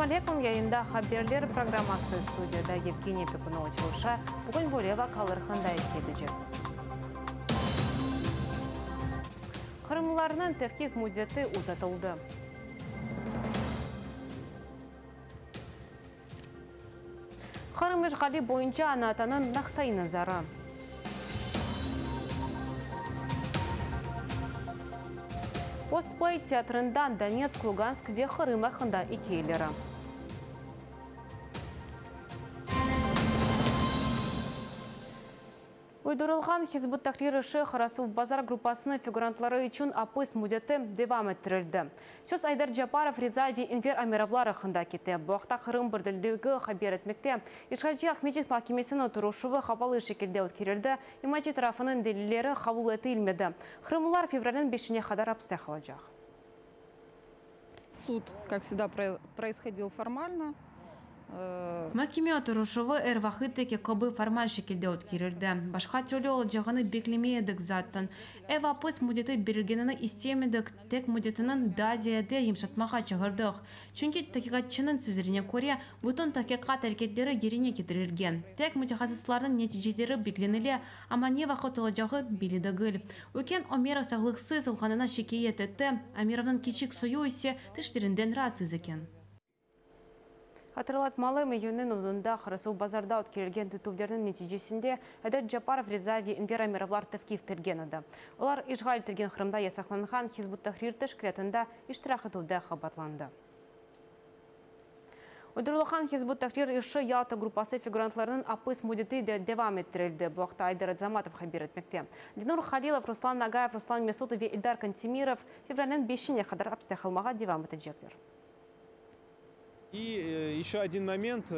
Selâm aleyküm, yayında Haberler programması, studiyada Yevgeniya Pekunova çalışa. Bugün böyle vaqialar aqqında ikâye etecekmiz. Qırımlılarnıñ tevqif müddeti uzatıldı. Qırım işğali boyunca ana-atanıñ noqta-i nazarı. Postplay teatrından Donetsk, Lugansk ve Qırım aqqında ikâyeleri. Uydurılğan Hizb ut-Tahrir işi Qarasuvbazar gruppasınıñ figurantları içün apis müddeti devam ettirildi. Söz Ayder Caparov, Riza ve Enver Amerovlar aqqında kete. Bu aqta Qırım birdemligi haber etmekte. İşğalci Aqmescit mahkemesiniñ oturışuvı qapalı şekilde ötkerildi, imayeci tarafınıñ delilleri qabul etilmedi. Qırımlılar fevralniñ beşine qadar apiste qalacaq. Sud, kak vsegda, proishodil formalno. Mahkeme oturışuvı er vaqıttaki kibi formal şekilde ötkerildi. Başqa türlü olacağını beklemey edik zaten. Ev apis müddeti berilgenini istemedik, tek müddetiniñ daa ziyade yımşatmağa çağırdıq. Çünki, taqiqatçınıñ sözlerine köre, bütün taqiqat areketleri yerine ketirilgen. Tek mütehassıslarnıñ neticeleri beklenile, amma ne vaqıt olacağı belli degil. Üyken Ömerov sağlıqsız olğanına şikâyet etti, Ömerovnıñ kiçik soyu ise tişlerinden raatsız eken. Hatırlatmalım, iyünniñ onunda Qarasuvbazarda ötkerilgen tintüvlerniñ neticesinde Ayder Caparov, Riza ve Enver Amerovlar tevqif etilgen edi. Olar işğal etilgen Qırımda yasaqlanğan Hizb ut-Tahrir teşkilâtında iştirak etüvde qabaatlandı. Uydurılğan Hizb ut-Tahrir işi Yalta gruppası figurantlarınıñ apis müddeti de devam ettirildi. Bu aqta Ayder Azamatov haber etmekte. Lenur Halilov, Ruslan Nagayev, Ruslan Mesutov ve Eldar Kantemirov fevralniñ beşine qadar apiste qalmağa devam etecekler. İ eşö odin moment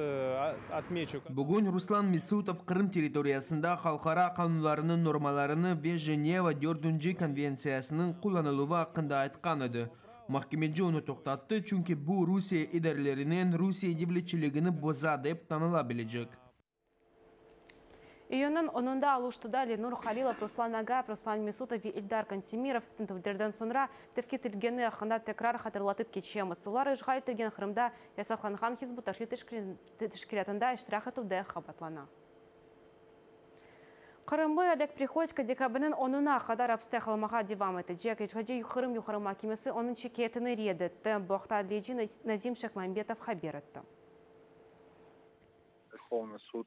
otmeçu. Bugün Ruslan Mesutov Qırım territoriyasında halqara qanunlarınıñ normalarını ve Jeneva dördünci konventsiyasınıñ qullanıluvı aqqında aytqan edi. Mahkemeci onı toqtattı, çünki bu Rusiye idarelerinen Rusiye devletçiligini boza dep tanıla bilecek. İyünniñ onunda Aluştada Lenur Halilov, Ruslan Nagayev, Ruslan Mesutov ve Eldar Kantemirov tintüvlerden soñra tevqif etilgeni aqqında tekrar hatırlatıp keçemiz. Olar işğal etilgen Qırımda yasaqlanğan Hizb ut-Tahrir teşkilâtında iştirak etüvde qabaatlana. Qırımlı Oleg Prihodko dekabrniñ onuna qadar apiste qalmağa devam etecek. İşğalci Qırım Yuqarı mahkemesi onıñ şikâyetini red etti. Bu aqta adliyeci Nazim Şekmambetov haber etti. Verhovnıy sud,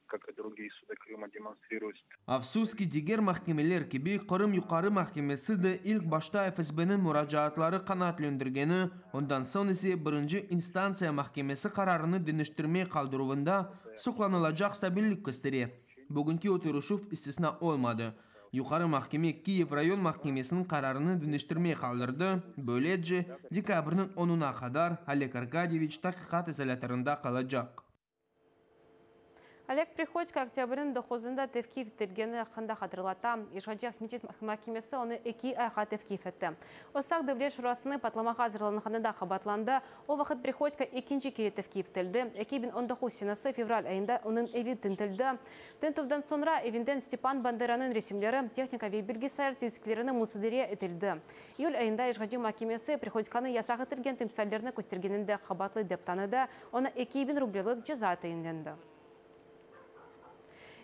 kak i drugiye sudı Krıma, demonstriruet. Afsus ki, diger mahkemeler kibi, Qırım Yuqarı mahkemesi de ilk başta FSBniñ muracaatları qanaatlendirgeni, ondan soñ ise birinci instantsiya mahkemesi qararını deñiştirmey qaldıruvında suqlanılacaq stabillik köstere. Bugünki oturışuv istisna olmadı. Yuqarı mahkeme Kiyev rayon mahkemesiniñ qararını deñiştirmey qaldırdı, böylece, dekabrniñ onuna qadar Oleg Arkadyeviç taqiqat izolâtorında qalacaq. Oleg Prihodko oktâbrniñ doquzında tevqif etilgeni aqqında hatırlata. İşğalci Aqmescit mahkemesi onı eki ayğa tevqif etti. O, Saq Devlet Şurasını patlamağa azırlanğanında qabaatlandı. O vaqıt Prihodko ekinci kere tevqif etildi. 2019 senesi fevral ayında onıñ evi tintildi. Tintüvden soñra evinden Stepan Banderanıñ resimleri, tehnika ve bilgisayar disklerini musadere etildi. İyül ayında işğalci mahkemesi Prihodkonı yasaq etilgen timsallerni köstergeninde qabaatlı dep tanıdı, oña 2000 rublelik ceza tayinlendi.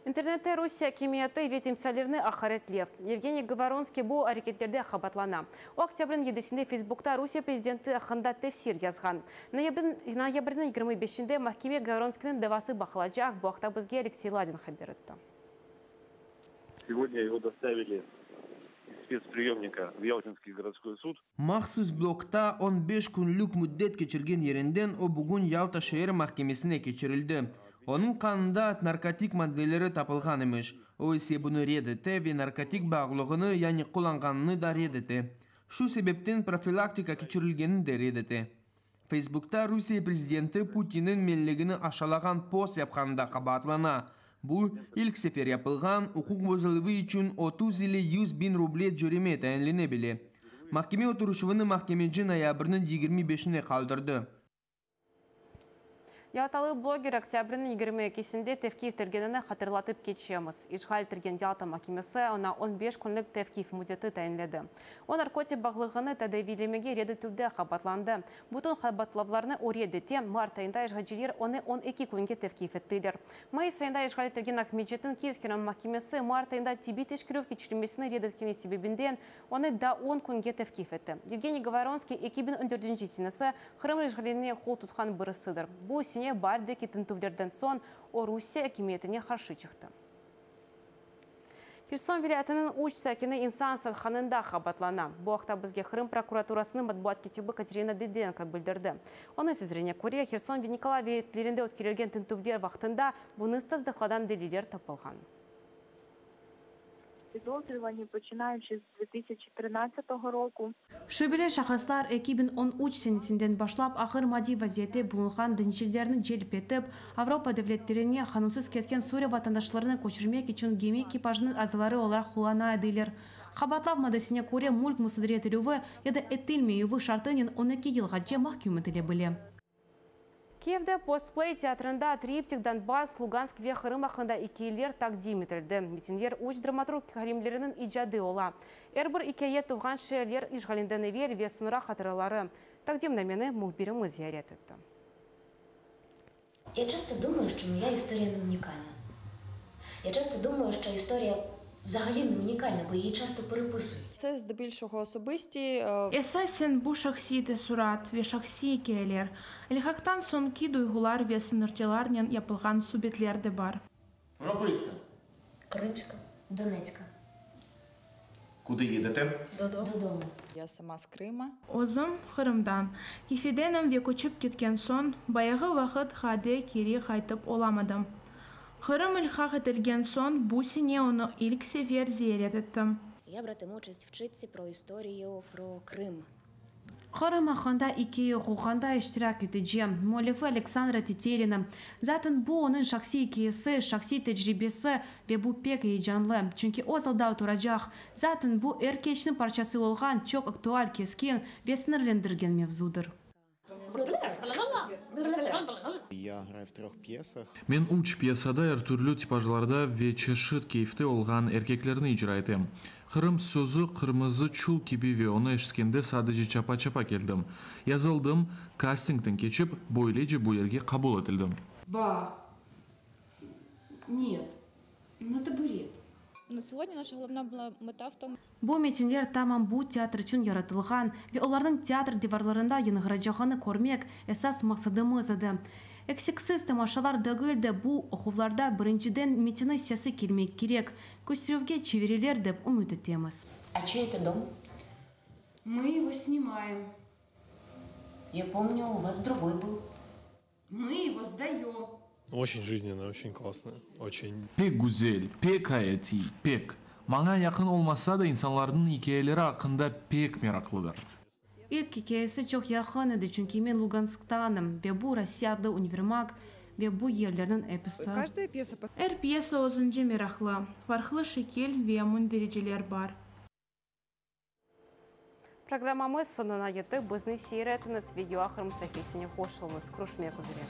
İnternette Rusiye akimiyeti ve timsallerini aqaretlev. Yevgeniy Govoronskiy bu areketlerde qabaatlana. O, oktâbrniñ yedisinde Feysbukta Rusiye prezidenti aqqında tefsir yazğan. Noyabrniñ 25-inde mahkeme Govoronskiyniñ davası baqılacaq. Bu aqta bizge Aleksey Ladin haber etti. Segodnâ ego dostavili iz spetspriyomnika v Yaltinskiy gorodskoy sud. Mahsus blokta 15 künlük müddet keçirgen yerinden o bugün Yalta şeer mahkemesine keçirildi. Onıñ qanında narkotik maddeleri tapılğan emiş. O ise bunı red ete ve narkotik bağlılığını, yani qullanğanını da red ete. Şu sebepten profilaktika keçirilgenini de red ete. Feysbukta Rusiye prezidenti Putinniñ menligini aşalağan post yapqanında qabaatlana. Bu, ilk sefer yapılğan uquq bozuluvı içün 30 ile 100 biñ ruble cöreme tayinlene bile. Mahkeme oturışuvını mahkemeci noyabrniñ 25-ine qaldırdı. Yaltalı bloger oktâbrniñ 22-sinde tevqif etilgenini hatırlatıp keçemiz. İşğal etilgen Yalta mahkemesi oña on beş künlik tevqif müddeti tayinledi. O, narkotik bağlığını tedaviylemege red etüvde qabaatlandı. Bütün qabaatlavlarnı o red ete. Mart ayında işğalciler onı 12 künge tevqif ettiler. Mayıs ayında işğal etilgen Aqmescitniñ Kiyevskiy rayon mahkemesi mart ayında tibbiy teşkerüv keçirilmesini red etkeni sebebinden onı daa on künge tevqif etti. Yevgeniy Gayvoronskiy 2014 senesi Qırım işğaline qol tutqan birisidir. Bu sene baardeki tintüvlerden soñ o Rusiye akimiyetine qarşı çıqtı. Herson vilâyetiniñ üç sakini insan satqanında qabaatlana. Bu aqta bizge Qırım prokuraturasınıñ matbuat kâtibi Katerina Didenko bildirdi. Onıñ sözlerine köre, Herson ve Nikolayev vilâyetlerinde ötkerilgen tintüvler vaqtında bunı tasdıqladan deliller tapılğan. Şübeli şahıslar 2013 senesinden başlap ağır maddiy vaziyette bulunğan diñcillerni celp etip, Avropa devletlerine qanunsız ketken Suriye vatandaşlarını köçürmek içün gemi ekipajınıñ azaları olaraq qullana ediler. Qabaatlav maddesine köre, mülk musadere etilüvi ya da etilmeyüvi şartınen 12 yılğace mahküm etile bile. Kiyevde Postplay teatrında triptik Donbass, Lugansk ve Qırım aqqında ikâyeler taqdim etildi. Metinler üç dramaturg halimleriniñ icadı ola. Er bir ikâye tuvğan şeerler işğalinden evel ve soñra hatıraları. Taqdimnameni mühbirimiz ziyaret etti. Я часто думаю, що моя історія не унікальна. Я часто думаю, що історія взагалі не унікальна, бо її часто переписують. Це здебільшого особисті е, Esasen bu şahsiy teessurat ve şahsiy ikâyeler. İlhaqtan soñki duyğular ve sıñırcılarnen yapılğan subetler de bar. Прописка. Кримська, Донецька. Куди їдете? Додому. Я сама з Крима. Özüm Qırımdan. Kefedenim ve köçip ketken soñ, bayağı vaqıt qade keri qaytıp olamadım. Qırım ilhaq etilgen soñ, bu sene onı ilk sefer ziyaret ettim. Я братиму участь в читці про історію про Крим. Qırım aqqında ikâye oquğanda iştirak etecem. Müellifi Aleksandra Teterina. Zaten bu onıñ şahsiy ikâyesi, şahsiy tecribesi ve bu pek eyecanlı, çünki o zalda oturacaq. Zaten bu er kesniñ parçası olğan çoq aktual, keskin ve siñirlendirgen mevzudır. Я граю в трех пьесах. Men üç pyesada er türlü tipajlarda ve çeşit keyfte olğan erkeklerni icra etem. Qırım sözü qırmızı çul kibi ve onı eşitkende sadece çapa-çapa keldim. Yazıldım, kastingten keçip, böylece bu yerge qabul etildim. Ба. Нет. Ну это бред. На сьогодні наша головна була мета в тому, Bu metinler tamam bu teatr içün yaratılğan ve olarnıñ teatr divarlarında yañğıraycağını körmek esas maqsadımız edi. Eksiksiz temaşalar degil de bu oquvlarda birinciden metinniñ sesi kelmek kerek. Kösterüvge çevirirler dep ümüt etemiz. А чей это дом? Мы его снимаем. Я помню, у вас другой был. Мы его сдаем. Очень жизненно, очень классно, очень Pek güzel, pek ayatiy, pek. Maña yaqın olmasa da, insanlarnıñ ikâyeleri aqqında pek meraqlıdır. İlk ikâyesi çoq yaqın edi, çünki men Lugansktanım ve bu Rossiya adlı univermag ve bu yerlerniñ episi. Каждая пьеса по Er pyesa özünce meraqlı, farqlı şekil ve mündericeler bar. Programmamız soñuna yetti. Bizni seyir etiñiz ve UA Qırım saifesine qoşulıñız. Körüşmek üzere.